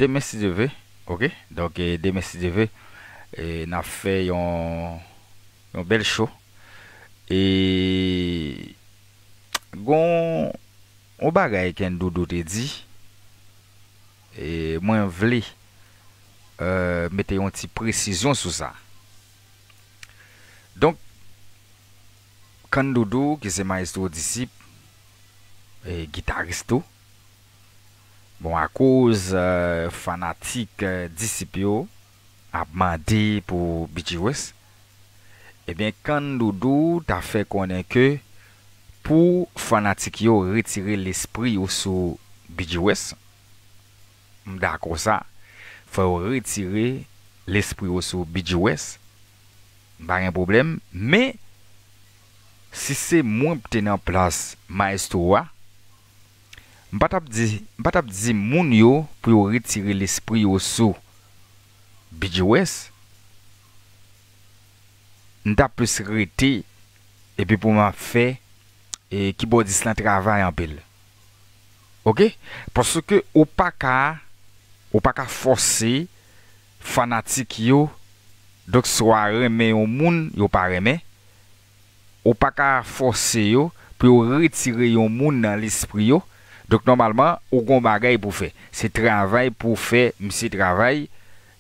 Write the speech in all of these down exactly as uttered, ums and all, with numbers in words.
Demen si Dye vle, oke? Donk, e, demen si Dye vle, e, n ap fè yon, yon bèl show. E gon yon bagay Kendoudou te di, e mwen vle, e, mete yon ti presizyon sou sa. Donk, Kendoudou, ki se mayestwo Disip, e gitaris tou, bon, akoz, e, fanatik, e, Disip yo ap mande pou B G West, ebyen, Kendoudou ta fè konnen ke pou fanatik yo retire lespri yo sou B G West, m dakò sa. Fò yo retire lespri yo sou B G West. M pa gen pwoblèm. Men, si se mwen k te nan plas mayestwo a, m pa t ap di, m pa t ap di moun yo pou yo retire lespri yo sou B G West. M t ap plis rete, epi pou m ap fè, e, kibòdis lan travay anpil. Oke? Paske ou pa ka, ou pa ka fòse fanatik yo, donk, swa renmen yon moun yo pa renmen, ou pa ka fòse yo pou yo retire yon moun nan lespri yo. Donk, nòmalman, ou gon bagay pou fè. Se travay pou fè, misye travay,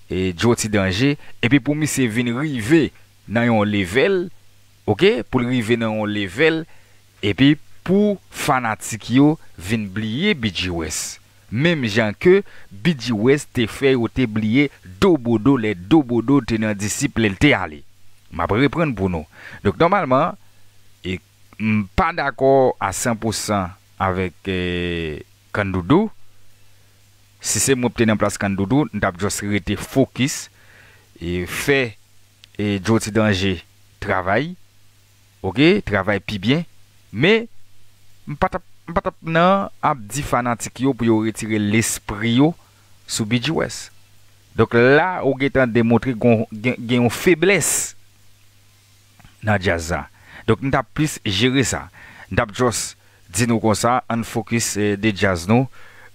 e, Joti Danje, epi pou misye vin rive nan yon level, oke, pou l rive nan yon level, epi pou fanatik yo vin bliye B G West. Menm jan ke B G West te fè yo te bliye Dobodo lè Dobodo te nan Disip lè l te ale. M ap reprann pou nou. Donk, nòmalman, e, m pa dakò a san pou san avèk, e, Kendoudou. Si se mwen k te nan plas Kendoudou, m t ap just rete fokis e fè, e, Joti Danje travay, oke, travay pi byen. Men, m pa t ap, m pa t ap nan ap di fanatik yo pou yo retire lespri yo sou B G West. Donk, la, ou gentan demontre gon, gen, gen yon feblès nan djaz la. Donk, m t ap plis jere sa. M t ap just di nou konsa, ann fokis, e, de djaz nou.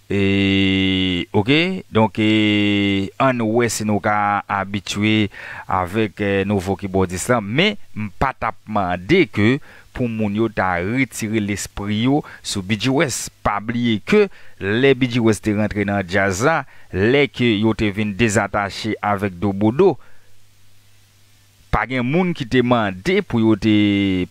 E, oke, donk, e, ann wè si nou ka abitye avèk, e, nouvo kibòdis lan. Men, m pa t ap mande ke pou moun yo ta retire lespri yo sou B G West. Pa bliye ke lè B G West te rantre nan djaz la, lè ke yo te vin dezatache avèk Dobodo, pa gen moun ki te mande pou yo te,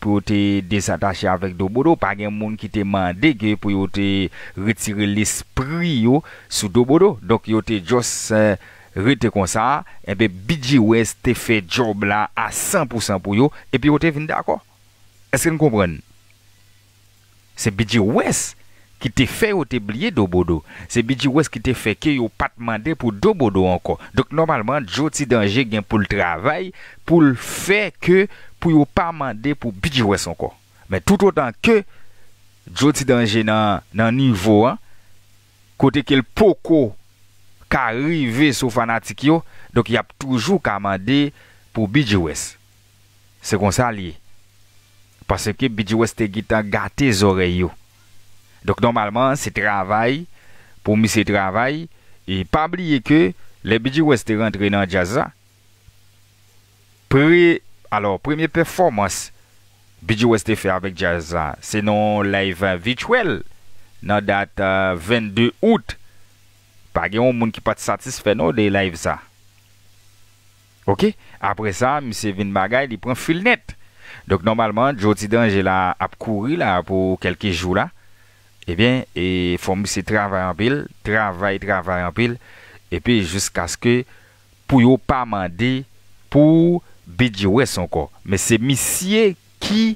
pou yo te dezatache avèk Dobodo. Pa gen moun ki te mande ke pou yo te retire lespri yo sou Dobodo. Donk, yo te just, e, rete konsa. Enben, B G West te fè djòb la a san pou san pou yo, epi yo te vin dakò. Èske n konprann? Se B G West ki te fè yo te bliye Dobodo. Se B G West ki te fè ke yo pa t mande pou Dobodo ankò. Donk, nòmalman, Joti Danje gen pou l travay, pou l fè ke, pou yo pa mande pou B G West ankò. Men toutotan ke Joti Danje nan, nan nivo an, kote ke l poko ka rive sou fanatik yo, donk, y ap toujou ka mande pou B G West. Se konsa l ye. Paske B G West te gentan gate zòrèy yo. Donk, nòmalman, se travay pou misye travay. E pa bliye ke lè B G West te rantre nan djaz la, pre-, alò, premye pèfòmans B G West te fè avèk djaz la, se nan yon live, e, vityèl nan dat, e, vennde out. Pa gen yon moun ki pa t satisfè non de live sa. Oke? Apre sa, misye vin bagay, li pran fil nèt. Donk, nòmalman, Joti Danje la ap kouri la pou kèlke jou la. Ebyen, e fò misye travay anpil, travay, travay anpil, epi jiskaske pou yo pa mande pou B G West ankò. Men se misye ki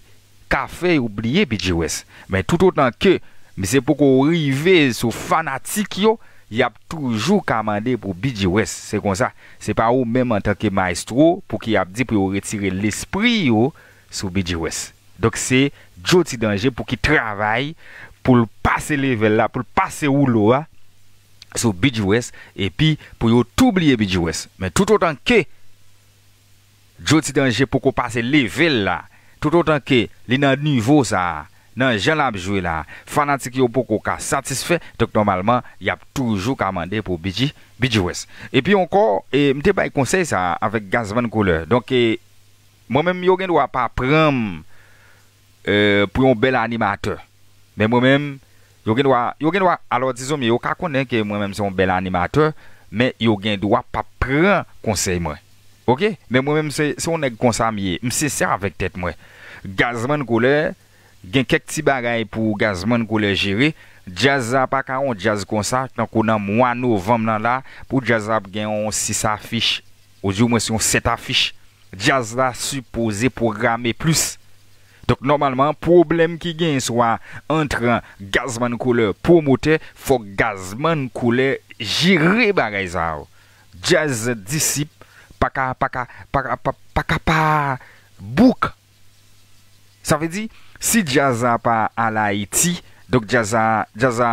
ka fè yo bliye B G West. Men toutotan ke misye poko rive sou fanatik yo, y ap toujou ka mande pou B G West. Se konsa. Se pa ou menm antanke mayestwo pou ki ap di pou yo retire lespri yo sou B G West. Donk se Joti Danje pou ki travay pou l pase level la, pou l pase woulo a sou B G West, epi pou yo tou bliye B G West. Men toutotan ke Joti Danje poko pase level la, toutotan ke li nan nivo sa a, nan jan l ap jwe la, fanatik yo poko ka satisfè, donk nòmalman, y ap toujou ka mande pou Bidji, Bidji West. Epi ankò, e, m te bay konsèy sa a avèk Gazman Couleur. Donk, e, mwen menm, yo gen dwa pa pran m, e, pou yon bèl animatè. Men mwen menm, yo gen dwa, yo gen dwa, alò, dizon m ye, yo ka konnen ke mwen menm se yon bèl animatè, men yo gen dwa pa pran konsèy mwen. Oke? Men mwen menm, se, se yon nèg konsa m ye. M sensè avèk tèt mwen. Gazman Couleur, gen kèk ti bagay pou Gazman Couleur jere. Djaz la pa ka yon djaz konsa, tankou nan mwa novanm nan la, pou djaz la ap gen yon sis afich, oudimwens yon sèt afich. Djaz la sipoze pwograme plis. Donk, nòmalman, pwoblèm ki genyen swa ant Gazman Couleur pwomotè, fòk Gazman Couleur jere bagay sa yo. Djaz Disip pa ka, pa ka, pa ka, pa, pa ka pa book. Sa vle di, si djaz la pa al Ayiti, donk djaz la, djaz la,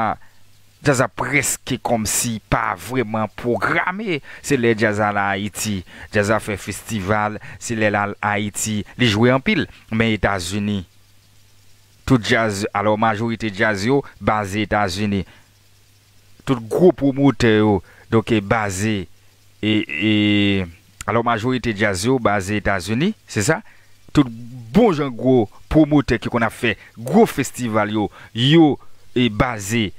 djaz la prèske kòmsi pa vrèman pwograme. Se lè djaz la al Ayiti, djaz la fè festival, se lè l al Ayiti, li jwe anpil. Men Etazini, tout djaz, alò majorite djaz yo baze Etazini. Tout gwo pwomotè yo, donk, e baze, e, e, alò majorite djaz yo baze Etazini, se sa? Tout bon jan gwo pwomotè ki konn ap fè gwo festival yo, yo, e baze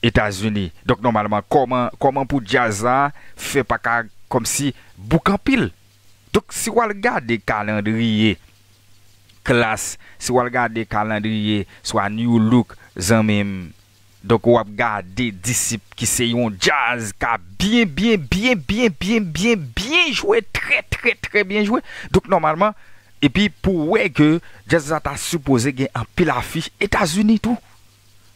Etazini. Donk, nòmalman, kòman, kòman pou djaz la fè pa ka kòmsi book anpil? Donk, si w al gade kalandriye Klass, si w al gade kalandriye swa New Look, zanmi m, donk, w ap gade Disip ki se yon djaz ka byen, byen, byen, byen, byen, byen, byen jwe, trè, trè, trè byen jwe. Donk, nòmalman, epi pou w wè ke djaz la ta sipoze gen anpil afich Etazini tou.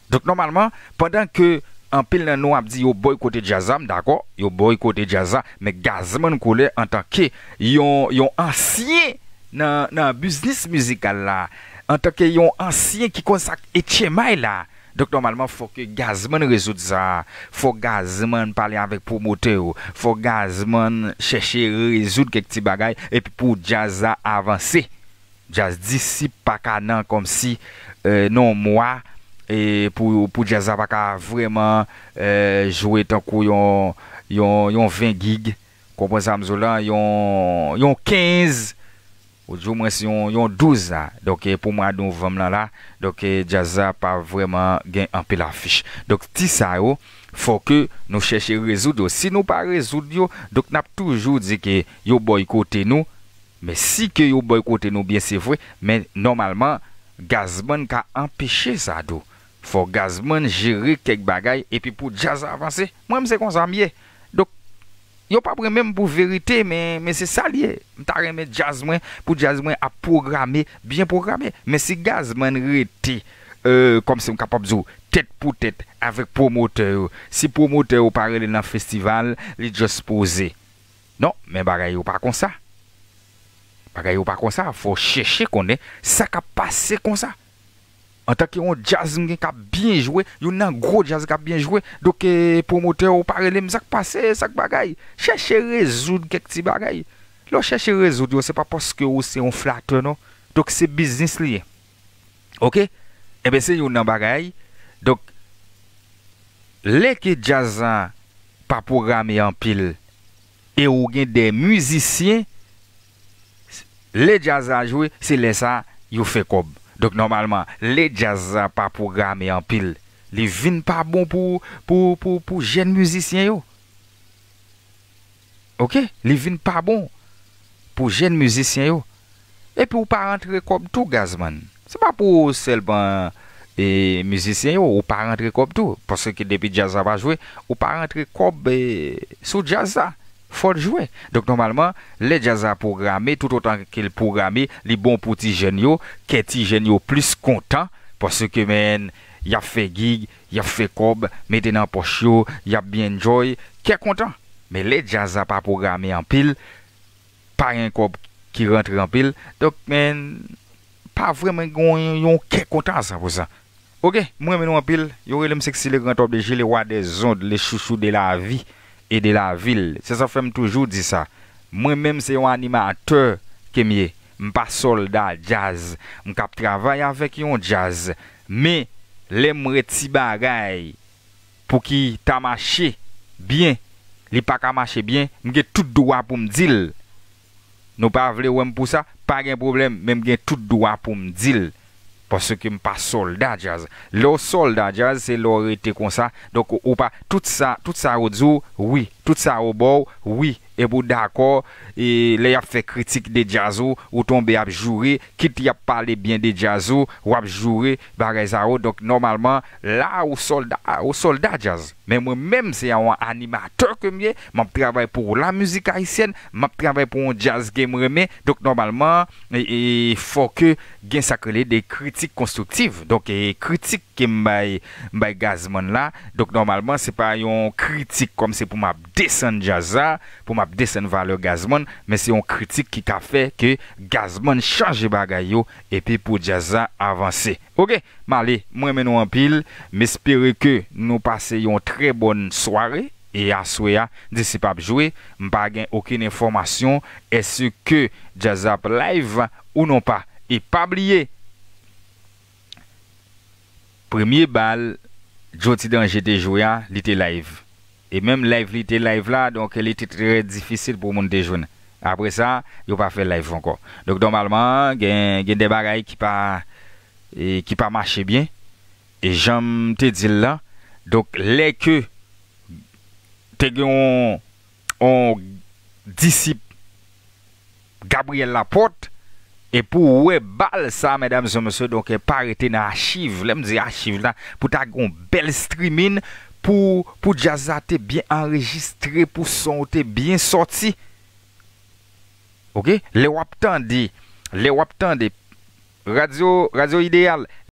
Donk, nòmalman, pandan ke anpil nan nou ap di yo bòykote djaz la, m dakò, yo bòykote djaz la, men Gazman Couleur antanke yon, yon ansyen nan, nan biznis mizikal la, antanke yon ansyen ki konn sa k H M I la, donk, nòmalman, fò ke Gazman rezoud sa. Fò Gazman pale avèk pwomotè yo. Fò Gazman chèche rezoud kèk ti bagay, epi pou djaz la avanse. Djaz Disip pa ka nan kòmsi, e, nan yon mwa, e, pou, pou djaz la pa ka vrèman, e, jwe tankou yon, yon, yon ven gig. Konprann sa m di w la, yon, yon kenz, oudimwens yon, yon douz la. Donk, e, pou mwa novanm lan la, donk, e, djaz la pa vrèman gen anpil afich. Donk, ti sa yo, fò ke nou chèche rezoud yo. Si nou pa rezoud yo, donk, n ap toujou di ke yo bòykote nou. Men si ke yo bòykote nou byen, se vre, men nòmalman, Gazman ka anpeche sa tou. Fò Gazman jere kèk bagay, epi pou djaz la avanse. Mwen, m se konsa m ye. Donk, yo p ap renmen m pou verite, men, men se sa l ye. M ta renmen djaz mwen, pou djaz mwen ap pwograme, byen pwograme. Men si Gazman rete, e, kòmsi m kapab di w, tèt pou tèt avèk pwomotè yo, si pwomotè yo pa rele l nan festival, li just poze. Non, men bagay yo pa konsa. Bagay yo pa konsa, fò w chèche konnen sa k ap pase konsa. Antanke yon djaz m gen k ap byen jwe, youn nan gwo djaz k ap byen jwe, donk, e, pwomotè ou pa rele m, sa k pase, sa k bagay? Chèche rezoud kèk ti bagay. Lè w chèche rezoud yo, se pa paske ou se yon flatè, non. Donk, se biznis li ye. Oke? Enben, se youn nan bagay. Donk, lè ke djaz la pa pwograme anpil, e ou gen de mizisyen, lè djaz la jwe, se lè sa yo fè kòb. Donk, nòmalman, lè djaz la pa pwograme anpil, li vin pa bon pou, pou, pou, pou jèn mizisyen yo. Oke? Li vin pa bon pou jèn mizisyen yo. Epi ou pa rantre kòb tou, Gazman. Se pa pou sèlman, e, mizisyen yo, ou pa rantre kòb tou. Paske depi djaz la pa jwe, ou pa rantre kòb, e, sou djaz la. Fò l jwe. Donk, nòmalman, lè djaz la pwograme, toutotan ke l pwograme, li bon pou ti jèn yo, kè ti jèn yo plis kontan, paske, men, y ap fè gig, y ap fè kòb, mete nan pòch yo, y ap byen enjoy, kè kontan. Men lè djaz la pa pwograme anpil, pa gen kòb ki rantre anpil, donk, men, pa vrèman gen yon, yon kè kontan a san pou san. Oke, m renmen nou anpil. Yo rele m Sexy le grand homme de G, le roi des ondes, le chouchou de la vie et de la ville. Se sa fè m toujou di sa. Mwen menm se yon animatè ke m ye. M pa sòlda djaz. M k ap travay avèk yon djaz. Men, lè m wè ti bagay pou ki ta mache byen, li pa ka mache byen, m gen tout dwa pou m di l. Nou pa vle wè m pou sa, pa gen pwoblèm, men m gen tout dwa pou m di l. Paske m pa sòlda djaz. Lè w sòlda djaz, se lè w rete konsa. Donk, ou pa, tout sa, tout sa yo di w, wi. Tout sa yo ba w, wi. Epi w dakò, e lè y ap fè kritik de djaz ou, ou tonbe ap joure, kit y ap pale byen de djaz ou, w ap joure, bagay sa yo. Donk, nòmalman, la, ou sòlda, ou sòlda djaz. Men mwen menm, se yon animatè ke m ye, m ap travay pou la mizik ayisyèn, m ap travay pou yon djaz ke m renmen. Donk, nòmalman, e, e, fò ke gen sa k rele de kritik konstriktiv. Donk, e, kritik ke m bay, m bay Gazman la. Donk, nòmalman, se pa yon kritik kòm se pou m ap desann djaz la, pou m ap desann valè Gazman, men se yon kritik ki ka fè ke Gazman chanje bagay yo, epi pou djaz la avanse. Oke, m ale, m renmen nou anpil, m espere ke nou pase yon trè bòn sware, e aswè a, Disip ap jwe, m pa gen okenn enfòmasyon, èske djaz la ap live ou non pa. E pa bliye, premye bal Joe Ti Danje te jwe a, li te live. E menm live li te live la, donk li te trè difisil pou moun te jwenn. Apre sa, yo pa fè live ankò. Donk nòmalman, gen, gen de bagay ki pa, e, ki pa mache byen. E jan m te di l la, donk lè ke te gen yon, yon disip Gabriel Laporte, e pou w wè bal sa, medam e mesye, donk, e pa rete nan achiv. Lè m di achiv la, pou ta gen yon bèl streaming, pou, pou djaz la te byen anrejistre, pou son te byen sòti. Oke? Lè w ap tande, lè w ap tande Radyo, Radyo Ideyal,